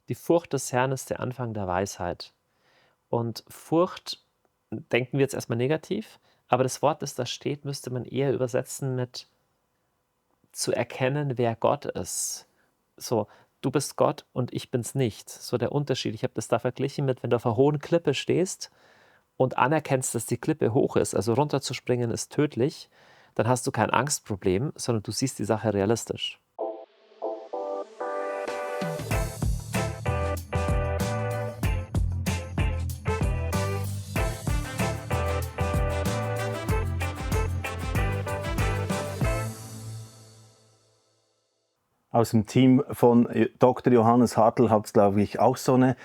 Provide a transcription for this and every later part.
Die Furcht des Herrn ist der Anfang der Weisheit. Und Furcht denken wir jetzt erstmal negativ, aber das Wort, das da steht, müsste man eher übersetzen mit zu erkennen, wer Gott ist. So, du bist Gott und ich bin's nicht. So der Unterschied. Ich habe das da verglichen mit, wenn du auf einer hohen Klippe stehst und anerkennst, dass die Klippe hoch ist, also runterzuspringen ist tödlich, dann hast du kein Angstproblem, sondern du siehst die Sache realistisch. Aus dem Team von Dr. Johannes Hartl hat es, glaube ich, auch so eine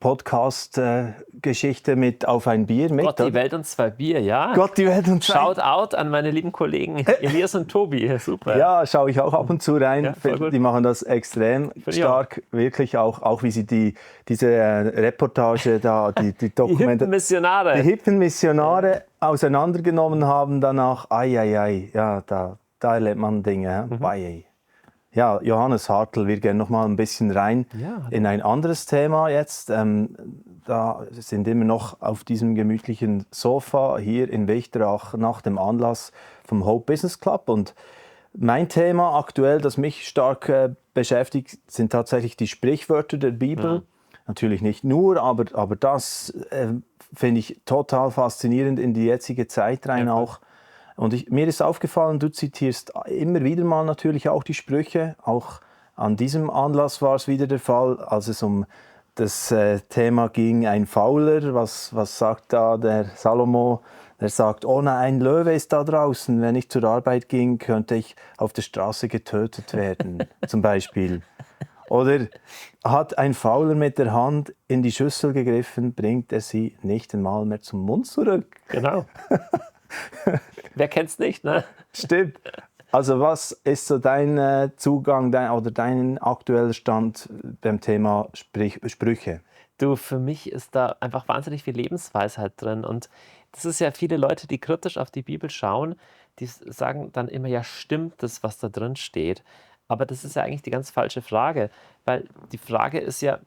Podcast-Geschichte mit Auf ein Bier mit. Gott, die Welt und zwei Bier, ja. Gott, die Welt und zwei. Shout out an meine lieben Kollegen Elias und Tobi, super. Ja, schaue ich auch ab und zu rein. Ja, voll gut. Die machen das extrem stark, wirklich auch wie sie diese Reportage da, die Die Dokumente, hippen Missionare. die hippen Missionare auseinandergenommen haben danach. Ja, da erlebt man Dinge. Ja, Johannes Hartl, wir gehen noch mal ein bisschen rein in ein anderes Thema jetzt. Da sind immer noch auf diesem gemütlichen Sofa hier in Wichterach nach dem Anlass vom Hope Business Club. Und mein Thema aktuell, das mich stark beschäftigt, sind tatsächlich die Sprichwörter der Bibel. Ja. Natürlich nicht nur, aber das finde ich total faszinierend in die jetzige Zeit rein auch. Und mir ist aufgefallen, du zitierst immer wieder mal natürlich auch die Sprüche. Auch an diesem Anlass war es wieder der Fall, als es um das Thema ging, ein Fauler. Was sagt da der Salomo? Der sagt, oh nein, ein Löwe ist da draußen. Wenn ich zur Arbeit ging, könnte ich auf der Straße getötet werden, zum Beispiel. Oder hat ein Fauler mit der Hand in die Schüssel gegriffen, bringt er sie nicht einmal mehr zum Mund zurück. Genau. Wer kennt's nicht, ne? Stimmt. Also was ist so dein Zugang oder dein aktueller Stand beim Thema Sprüche? Du, für mich ist da einfach wahnsinnig viel Lebensweisheit drin. Und das ist ja viele Leute, die kritisch auf die Bibel schauen, die sagen dann immer, ja, stimmt das, was da drin steht? Aber das ist ja eigentlich die ganz falsche Frage, weil die Frage ist ja,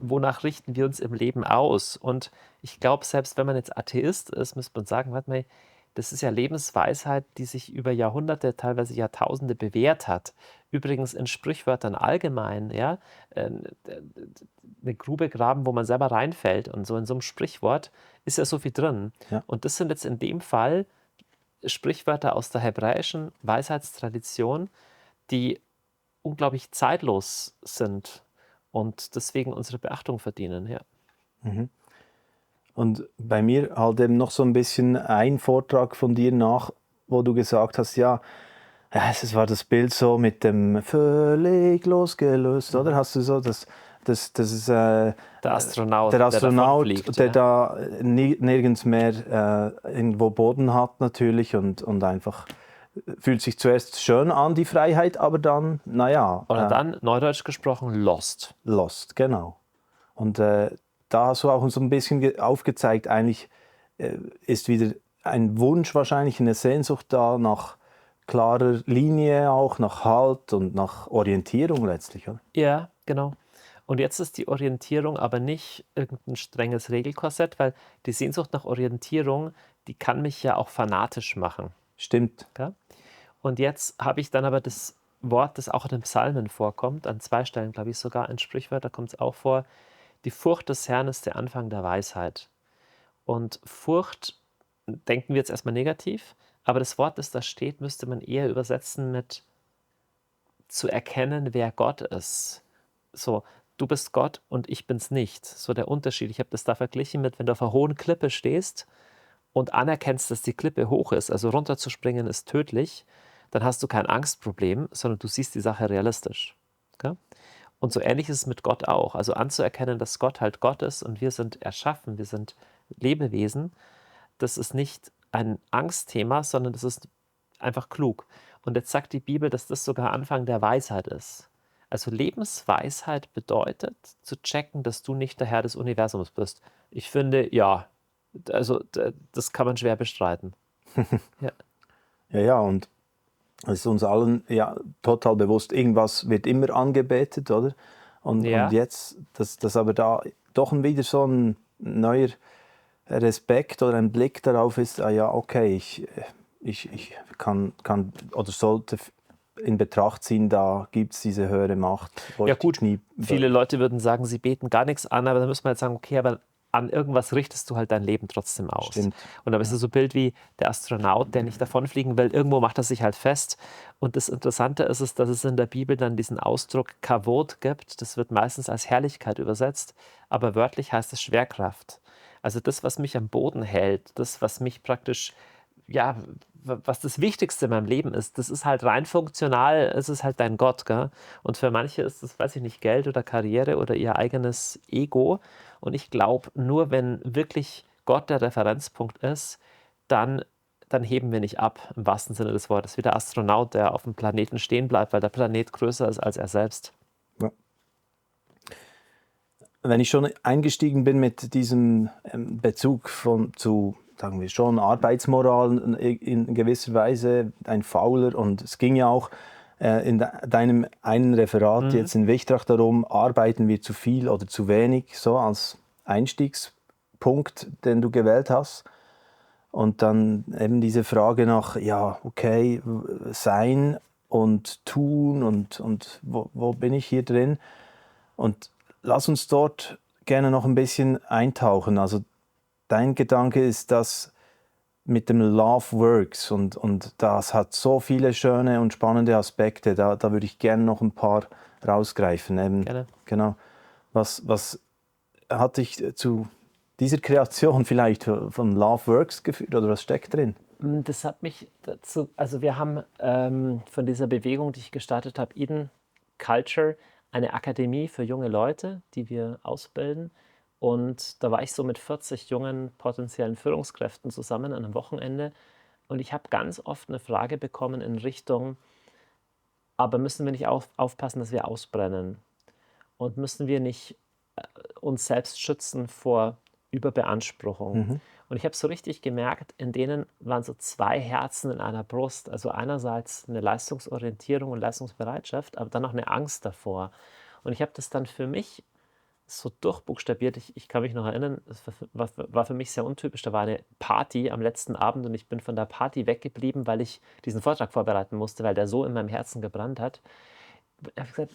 wonach richten wir uns im Leben aus? Und ich glaube, selbst wenn man jetzt Atheist ist, müsste man sagen, warte mal, das ist ja Lebensweisheit, die sich über Jahrhunderte, teilweise Jahrtausende bewährt hat. Übrigens in Sprichwörtern allgemein, ja, eine Grube graben, wo man selber reinfällt und so in so einem Sprichwort ist ja so viel drin. Ja. Und das sind jetzt in dem Fall Sprichwörter aus der hebräischen Weisheitstradition, die unglaublich zeitlos sind und deswegen unsere Beachtung verdienen. Ja. Und bei mir halt eben noch so ein bisschen ein Vortrag von dir nach, wo du gesagt hast, es war das Bild so mit dem völlig losgelöst, oder? Hast du so das Der Astronaut, der davonfliegt, der ja. da nirgends mehr irgendwo Boden hat natürlich und einfach fühlt sich zuerst schön an, die Freiheit, aber dann, Oder dann, neudeutsch gesprochen, lost. lost, genau. Und da hast du auch so ein bisschen aufgezeigt, eigentlich ist wieder ein Wunsch wahrscheinlich, eine Sehnsucht da nach klarer Linie auch, nach Halt und nach Orientierung letztlich, oder? Ja, genau. Und jetzt ist die Orientierung aber nicht irgendein strenges Regelkorsett, weil die Sehnsucht nach Orientierung, die kann mich ja auch fanatisch machen. Stimmt. Ja? Und jetzt habe ich dann aber das Wort, das auch in den Psalmen vorkommt, an 2 Stellen, glaube ich sogar, in Sprichwörtern kommt es auch vor, die Furcht des Herrn ist der Anfang der Weisheit. Und Furcht denken wir jetzt erstmal negativ, aber das Wort, das da steht, müsste man eher übersetzen mit zu erkennen, wer Gott ist. So, du bist Gott und ich bin's nicht. So der Unterschied. Ich habe das da verglichen mit, wenn du auf einer hohen Klippe stehst und anerkennst, dass die Klippe hoch ist, also runterzuspringen ist tödlich, dann hast du kein Angstproblem, sondern du siehst die Sache realistisch. Okay? Und so ähnlich ist es mit Gott auch. Also anzuerkennen, dass Gott halt Gott ist und wir sind erschaffen, wir sind Lebewesen, das ist nicht ein Angstthema, sondern das ist einfach klug. Und jetzt sagt die Bibel, dass das sogar Anfang der Weisheit ist. Also Lebensweisheit bedeutet, zu checken, dass du nicht der Herr des Universums bist. Ich finde, ja, also das kann man schwer bestreiten. Ja. Ja, und es ist uns allen total bewusst, irgendwas wird immer angebetet, oder? Und Ja. jetzt, dass aber da doch wieder so ein neuer Respekt oder ein Blick darauf ist, ah ja, okay, ich kann oder sollte in Betracht ziehen, da gibt es diese höhere Macht, wo Ja ich die gut, Knie viele beuge. Leute würden sagen, sie beten gar nichts an, aber dann müssen wir jetzt sagen, okay, aber an irgendwas richtest du halt dein Leben trotzdem aus. Stimmt. Und dann ist Ja. es so ein Bild wie der Astronaut, der nicht davonfliegen will, irgendwo macht er sich halt fest. Und das Interessante ist es, dass es in der Bibel dann diesen Ausdruck Kavod gibt. Das wird meistens als Herrlichkeit übersetzt, aber wörtlich heißt es Schwerkraft. Also das, was mich am Boden hält, das, was mich praktisch, ja, was das Wichtigste in meinem Leben ist, das ist halt rein funktional, es ist halt dein Gott, gell? Und für manche ist das, weiß ich nicht, Geld oder Karriere oder ihr eigenes Ego. Und ich glaube, nur wenn wirklich Gott der Referenzpunkt ist, dann, dann heben wir nicht ab, im wahrsten Sinne des Wortes, wie der Astronaut, der auf dem Planeten stehen bleibt, weil der Planet größer ist als er selbst. Ja. Wenn ich schon eingestiegen bin mit diesem Bezug zu, sagen wir schon, Arbeitsmoral in gewisser Weise, ein Fauler, und es ging ja auch in deinem einen Referat Mhm. jetzt in Wichtrach darum, arbeiten wir zu viel oder zu wenig, so als Einstiegspunkt, den du gewählt hast. Und dann eben diese Frage nach, ja, okay, sein und tun und wo bin ich hier drin? Und lass uns dort gerne noch ein bisschen eintauchen. Also dein Gedanke ist, dass mit dem Love Works und das hat so viele schöne und spannende Aspekte. Da würde ich gerne noch ein paar rausgreifen. Gerne. Genau. Was hat dich zu dieser Kreation vielleicht von Love Works geführt oder was steckt drin? Das hat mich dazu, also wir haben von dieser Bewegung, die ich gestartet habe, Eden Culture, eine Akademie für junge Leute, die wir ausbilden. Und da war ich so mit 40 jungen potenziellen Führungskräften zusammen an einem Wochenende. Und ich habe ganz oft eine Frage bekommen in Richtung, aber müssen wir nicht aufpassen, dass wir ausbrennen? Und müssen wir nicht uns selbst schützen vor Überbeanspruchung? Mhm. Und ich habe so richtig gemerkt, in denen waren so zwei Herzen in einer Brust. Also einerseits eine Leistungsorientierung und Leistungsbereitschaft, aber dann noch eine Angst davor. Und ich habe das dann für mich so durchbuchstabiert. Ich kann mich noch erinnern, es war für mich sehr untypisch. Da war eine Party am letzten Abend und ich bin von der Party weggeblieben, weil ich diesen Vortrag vorbereiten musste, weil der so in meinem Herzen gebrannt hat. Ich habe gesagt,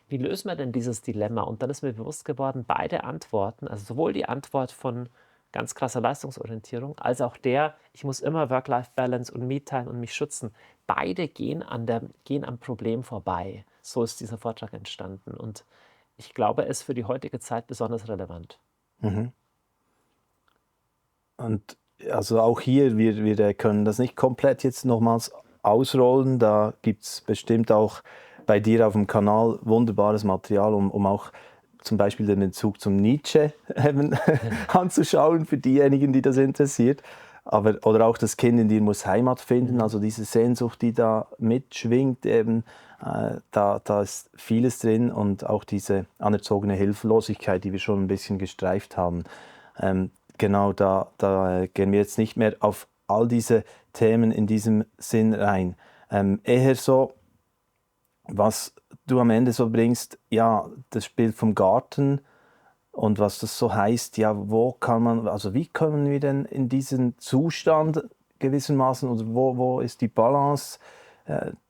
wie lösen wir denn dieses Dilemma? Und dann ist mir bewusst geworden, beide Antworten, also sowohl die Antwort von ganz krasser Leistungsorientierung, als auch der, ich muss immer Work-Life-Balance und Me-Time und mich schützen, beide gehen am Problem vorbei. So ist dieser Vortrag entstanden. Und ich glaube, es ist für die heutige Zeit besonders relevant. Mhm. Und also auch hier, wir können das nicht komplett jetzt nochmals ausrollen. Da gibt es bestimmt auch bei dir auf dem Kanal wunderbares Material, um auch zum Beispiel den Bezug zum Nietzsche eben anzuschauen, für diejenigen, die das interessiert. Oder auch das Kind in dir muss Heimat finden, also diese Sehnsucht, die da mitschwingt, eben, da ist vieles drin, und auch diese anerzogene Hilflosigkeit, die wir schon ein bisschen gestreift haben. Genau, da gehen wir jetzt nicht mehr auf all diese Themen in diesem Sinn rein. Eher so, was du am Ende so bringst, ja, das Bild vom Garten und was das so heißt, ja, also wie kommen wir denn in diesen Zustand gewissermaßen, oder wo ist die Balance,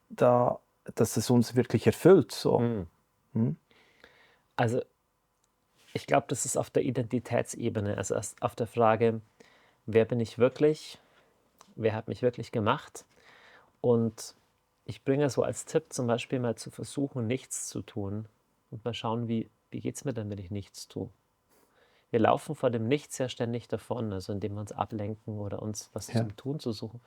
da, dass es uns wirklich erfüllt, so. Mhm. Hm? Also ich glaube, das ist auf der Identitätsebene, also erst auf der Frage, wer bin ich wirklich, wer hat mich wirklich gemacht? Und ich bringe so als Tipp zum Beispiel mal zu versuchen, nichts zu tun und mal schauen, wie geht es mir denn, wenn ich nichts tue. Wir laufen vor dem Nichts ja ständig davon, also indem wir uns ablenken oder uns was Ja. zum Tun zu suchen.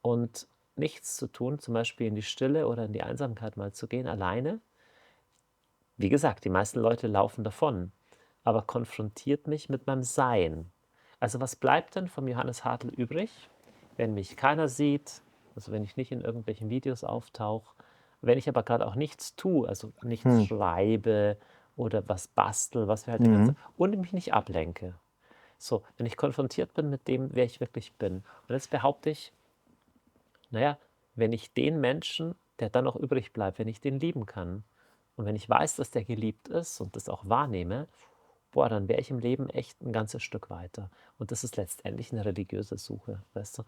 Und nichts zu tun, zum Beispiel in die Stille oder in die Einsamkeit mal zu gehen, alleine. Wie gesagt, die meisten Leute laufen davon, aber konfrontiert mich mit meinem Sein. Also was bleibt denn vom Johannes Hartl übrig, wenn mich keiner sieht, also wenn ich nicht in irgendwelchen Videos auftauche, wenn ich aber gerade auch nichts tue, also nichts Hm. schreibe oder was bastel, was wir halt den ganzen Mhm. Tag, und mich nicht ablenke. So, wenn ich konfrontiert bin mit dem, wer ich wirklich bin. Und jetzt behaupte ich, naja, wenn ich den Menschen, der dann noch übrig bleibt, wenn ich den lieben kann, Und wenn ich weiß, dass der geliebt ist und das auch wahrnehme, boah, dann wäre ich im Leben echt ein ganzes Stück weiter. Und das ist letztendlich eine religiöse Suche, weißt du?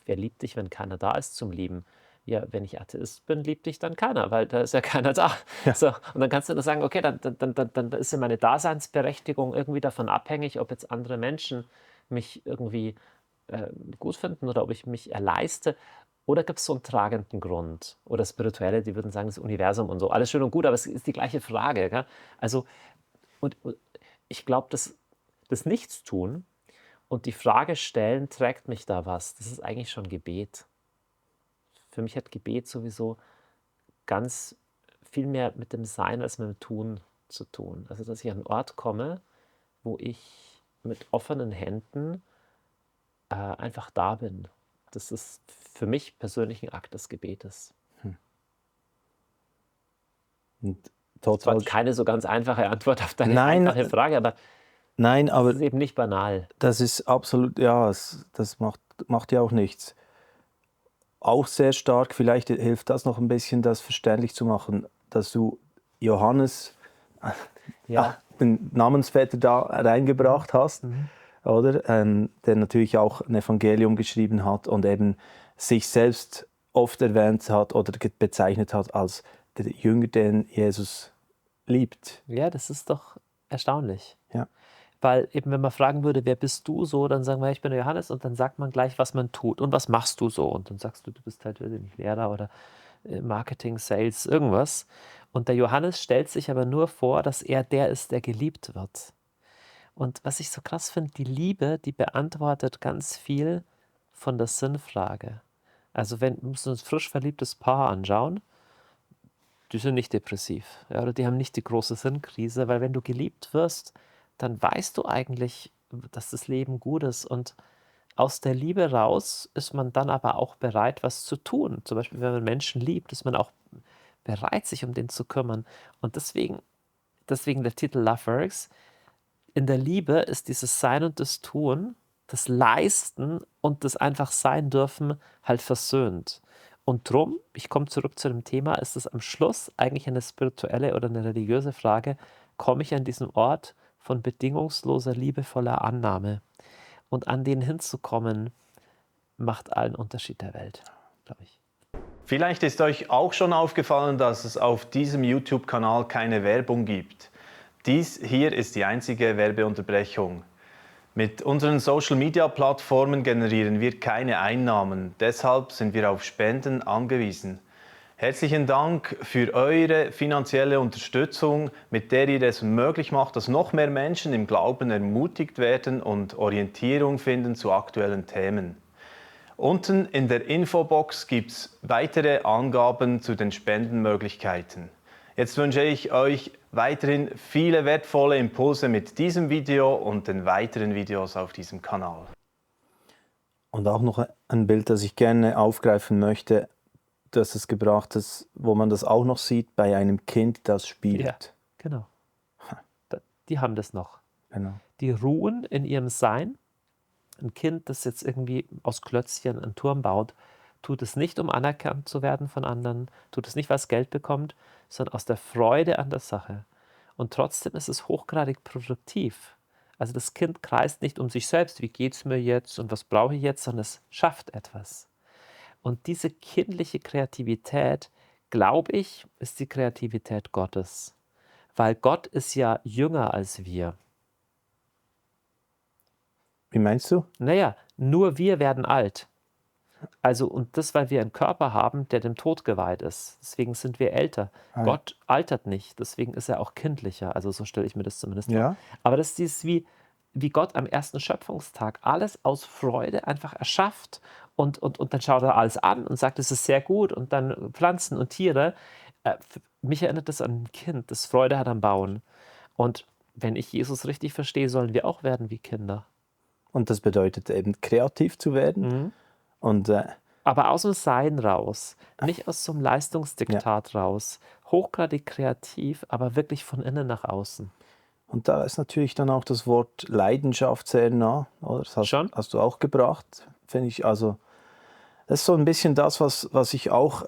Wer liebt dich, wenn keiner da ist zum Lieben? Ja, wenn ich Atheist bin, liebt dich dann keiner, weil da ist ja keiner da. Ja. So, und dann kannst du nur sagen, okay, dann ist ja meine Daseinsberechtigung irgendwie davon abhängig, ob jetzt andere Menschen mich irgendwie gut finden oder ob ich mich erleiste. Oder gibt es so einen tragenden Grund? Oder Spirituelle, die würden sagen, das Universum und so. Alles schön und gut, aber es ist die gleiche Frage. Gell? Also, und ich glaube, das Nichtstun und die Frage stellen, trägt mich da was? Das ist eigentlich schon Gebet. Für mich hat Gebet sowieso ganz viel mehr mit dem Sein als mit dem Tun zu tun. Also, dass ich an einen Ort komme, wo ich mit offenen Händen einfach da bin. Das ist für mich persönlich ein Akt des Gebetes. Und Das ist zwar total. keine so ganz einfache Antwort auf deine Nein, einfache Frage, aber nein, es aber ist eben nicht banal. das ist absolut, ja, das macht ja auch nichts. Auch sehr stark, vielleicht hilft das noch ein bisschen, das verständlich zu machen, dass du Johannes, Ja. den Namensvetter da reingebracht hast, oder? Der natürlich auch ein Evangelium geschrieben hat und eben sich selbst oft erwähnt hat oder bezeichnet hat als der Jünger, den Jesus liebt. Ja, das ist doch erstaunlich. Ja. Weil eben, wenn man fragen würde, wer bist du so, dann sagen wir, ich bin der Johannes und dann sagt man gleich, was man tut und was machst du so. Und dann sagst du, du bist halt, weiß ich nicht, Lehrer oder Marketing, Sales, irgendwas. Und der Johannes stellt sich aber nur vor, dass er der ist, der geliebt wird. Und was ich so krass finde, die Liebe, die beantwortet ganz viel von der Sinnfrage. Also wenn wir uns ein frisch verliebtes Paar anschauen, die sind nicht depressiv, ja, oder die haben nicht die große Sinnkrise, weil wenn du geliebt wirst, dann weißt du eigentlich, dass das Leben gut ist und aus der Liebe raus ist man dann aber auch bereit, was zu tun. Zum Beispiel, wenn man Menschen liebt, ist man auch bereit, sich um den zu kümmern. Und deswegen der Titel Love Works. In der Liebe ist dieses Sein und das Tun, das Leisten und das einfach sein dürfen halt versöhnt. Und drum, ich komme zurück zu dem Thema, ist es am Schluss eigentlich eine spirituelle oder eine religiöse Frage, komme ich an diesen Ort von bedingungsloser, liebevoller Annahme? Und an den hinzukommen, macht allen Unterschied der Welt, glaube ich. Vielleicht ist euch auch schon aufgefallen, dass es auf diesem YouTube-Kanal keine Werbung gibt. Dies hier ist die einzige Werbeunterbrechung. Mit unseren Social-Media-Plattformen generieren wir keine Einnahmen, deshalb sind wir auf Spenden angewiesen. Herzlichen Dank für eure finanzielle Unterstützung, mit der ihr es möglich macht, dass noch mehr Menschen im Glauben ermutigt werden und Orientierung finden zu aktuellen Themen. Unten in der Infobox gibt es weitere Angaben zu den Spendenmöglichkeiten. Jetzt wünsche ich euch weiterhin viele wertvolle Impulse mit diesem Video und den weiteren Videos auf diesem Kanal. Und auch noch ein Bild, das ich gerne aufgreifen möchte, das es gebracht ist, wo man das auch noch sieht bei einem Kind, das spielt. Ja, genau. Die haben das noch. Genau. Die ruhen in ihrem Sein. Ein Kind, das jetzt irgendwie aus Klötzchen einen Turm baut, tut es nicht, um anerkannt zu werden von anderen, tut es nicht, weil es Geld bekommt, sondern aus der Freude an der Sache. Und trotzdem ist es hochgradig produktiv. Also das Kind kreist nicht um sich selbst, wie geht es mir jetzt und was brauche ich jetzt, sondern es schafft etwas. Und diese kindliche Kreativität, glaube ich, ist die Kreativität Gottes. Weil Gott ist ja jünger als wir. Wie meinst du? Naja, nur wir werden alt. Also, und das, weil wir einen Körper haben, der dem Tod geweiht ist. Deswegen sind wir älter. Ah, ja. Gott altert nicht, deswegen ist er auch kindlicher. Also so stelle ich mir das zumindest vor. Ja. Aber das ist dieses, wie Gott am ersten Schöpfungstag alles aus Freude einfach erschafft und dann schaut er alles an und sagt, es ist sehr gut und dann Pflanzen und Tiere. Mich erinnert das an ein Kind, das Freude hat am Bauen. Und wenn ich Jesus richtig verstehe, sollen wir auch werden wie Kinder. Und das bedeutet eben kreativ zu werden. Und Aber aus dem Sein raus, nicht aus so einem Leistungsdiktat raus. Hochgradig kreativ, aber wirklich von innen nach außen. Und da ist natürlich dann auch das Wort Leidenschaft sehr nah, oder? Das Schon? hast du auch gebracht, finde ich. Also Das ist so ein bisschen das, was ich auch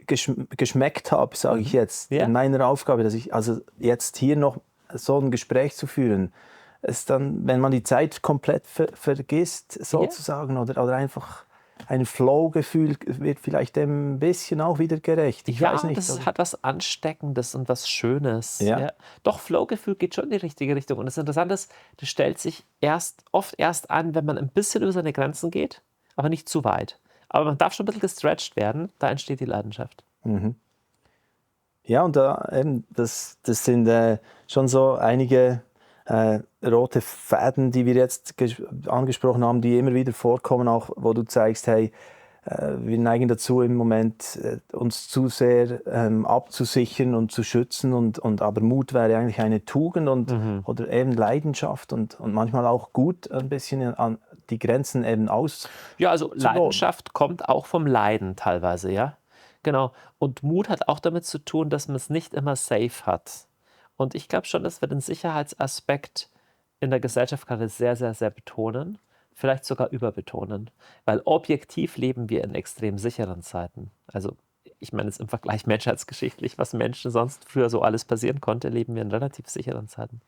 geschmeckt habe, sage ich jetzt, Ja. in meiner Aufgabe, dass ich also jetzt hier noch so ein Gespräch zu führen, ist dann, wenn man die Zeit komplett vergisst, sozusagen, oder einfach ein Flow-Gefühl wird vielleicht dem ein bisschen auch wieder gerecht. Ich weiß nicht. Das hat was Ansteckendes und was Schönes. Ja. Ja. Doch, Flow-Gefühl geht schon in die richtige Richtung. Und das Interessante ist, das stellt sich oft erst an, wenn man ein bisschen über seine Grenzen geht, aber nicht zu weit. Aber man darf schon ein bisschen gestretched werden, da entsteht die Leidenschaft. Ja, und das sind schon so einige rote Fäden, die wir jetzt angesprochen haben, die immer wieder vorkommen, auch wo du zeigst, hey, wir neigen dazu im Moment, uns zu sehr abzusichern und zu schützen, und aber Mut wäre eigentlich eine Tugend oder eben Leidenschaft und manchmal auch gut, ein bisschen an die Grenzen eben Ja, also Leidenschaft kommt auch vom Leiden teilweise, ja. Genau. Und Mut hat auch damit zu tun, dass man es nicht immer safe hat. Und ich glaube schon, dass wir den Sicherheitsaspekt in der Gesellschaft gerade sehr, sehr, sehr betonen, vielleicht sogar überbetonen. Weil objektiv leben wir in extrem sicheren Zeiten. Also ich meine jetzt im Vergleich menschheitsgeschichtlich, was Menschen sonst früher so alles passieren konnte, leben wir in relativ sicheren Zeiten.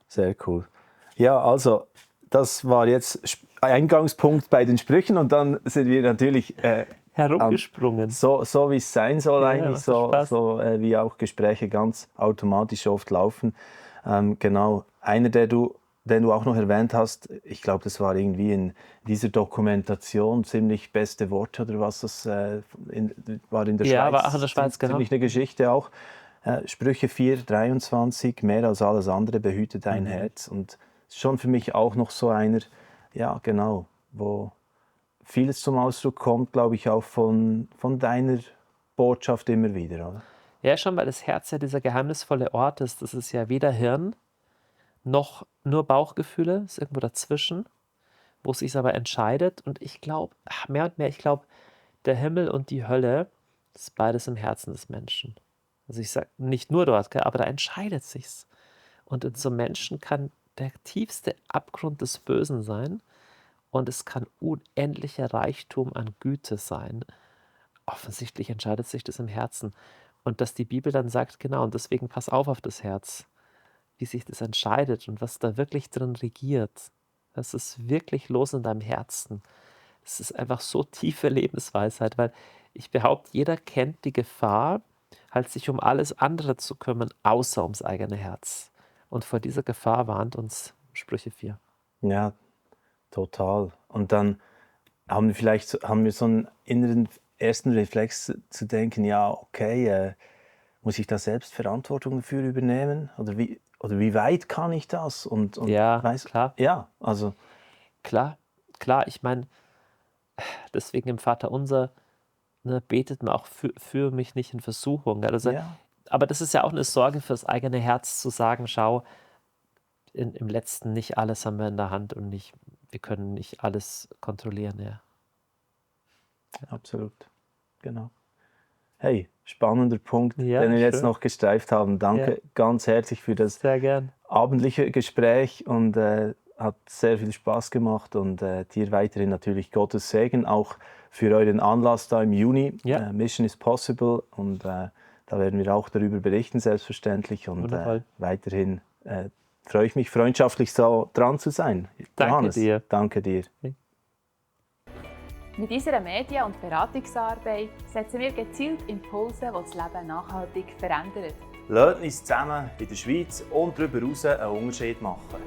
Sehr cool. Ja, also das war jetzt Eingangspunkt bei den Sprüchen, und dann sind wir natürlich Herumgesprungen. so wie es sein soll, Ja, eigentlich, macht so wie auch Gespräche ganz automatisch oft laufen. Genau, einer, den du auch noch erwähnt hast, ich glaube, das war irgendwie in dieser Dokumentation ziemlich beste Worte oder was das war in der Schweiz. Ja, war auch in der Schweiz, genau. Ziemlich eine Geschichte auch. Sprüche 4,23, mehr als alles andere behüte dein Herz. Und ist schon für mich auch noch so einer, ja genau, wo vieles zum Ausdruck kommt, glaube ich, auch von deiner Botschaft immer wieder, oder? Ja, schon, weil das Herz ja dieser geheimnisvolle Ort ist. Das ist ja weder Hirn noch nur Bauchgefühle, ist irgendwo dazwischen, wo es sich aber entscheidet. Und ich glaube, mehr und mehr, ich glaube, der Himmel und die Hölle, das ist beides im Herzen des Menschen. Also ich sage nicht nur dort, gell, aber da entscheidet sich's. Und in so Menschen kann der tiefste Abgrund des Bösen sein, und es kann unendlicher Reichtum an Güte sein. Offensichtlich entscheidet sich das im Herzen. Und dass die Bibel dann sagt, genau, und deswegen pass auf das Herz, wie sich das entscheidet und was da wirklich drin regiert. Das ist wirklich los in deinem Herzen. Das ist einfach so tiefe Lebensweisheit, weil ich behaupte, jeder kennt die Gefahr, halt sich um alles andere zu kümmern, außer ums eigene Herz. Und vor dieser Gefahr warnt uns Sprüche 4. Ja, total. Und dann haben wir so einen inneren ersten Reflex zu denken, ja, okay, muss ich da selbst Verantwortung dafür übernehmen? Oder wie weit kann ich das? Und Ja, klar. Ja, also Klar, ich meine, deswegen im Vaterunser, ne, betet man auch für mich nicht in Versuchung. Gell? Also, ja. aber das ist ja auch eine Sorge fürs eigene Herz, zu sagen, schau, im Letzten nicht alles haben wir in der Hand und wir können nicht alles kontrollieren. Ja. Absolut, genau. Hey, spannender Punkt, Ja, den wir jetzt schön. noch gestreift haben. Danke ganz herzlich für das Sehr gern. abendliche Gespräch, und hat sehr viel Spaß gemacht, und dir weiterhin natürlich Gottes Segen, auch für euren Anlass da im Juni. Ja. Mission is Possible, und da werden wir auch darüber berichten, selbstverständlich, und Wundervoll. weiterhin freue ich mich, freundschaftlich so dran zu sein. Danke Johannes, dir. Danke dir. Mit unserer Medien- und Beratungsarbeit setzen wir gezielt Impulse, die das Leben nachhaltig verändern. Lasst uns zusammen in der Schweiz und darüber hinaus einen Unterschied machen.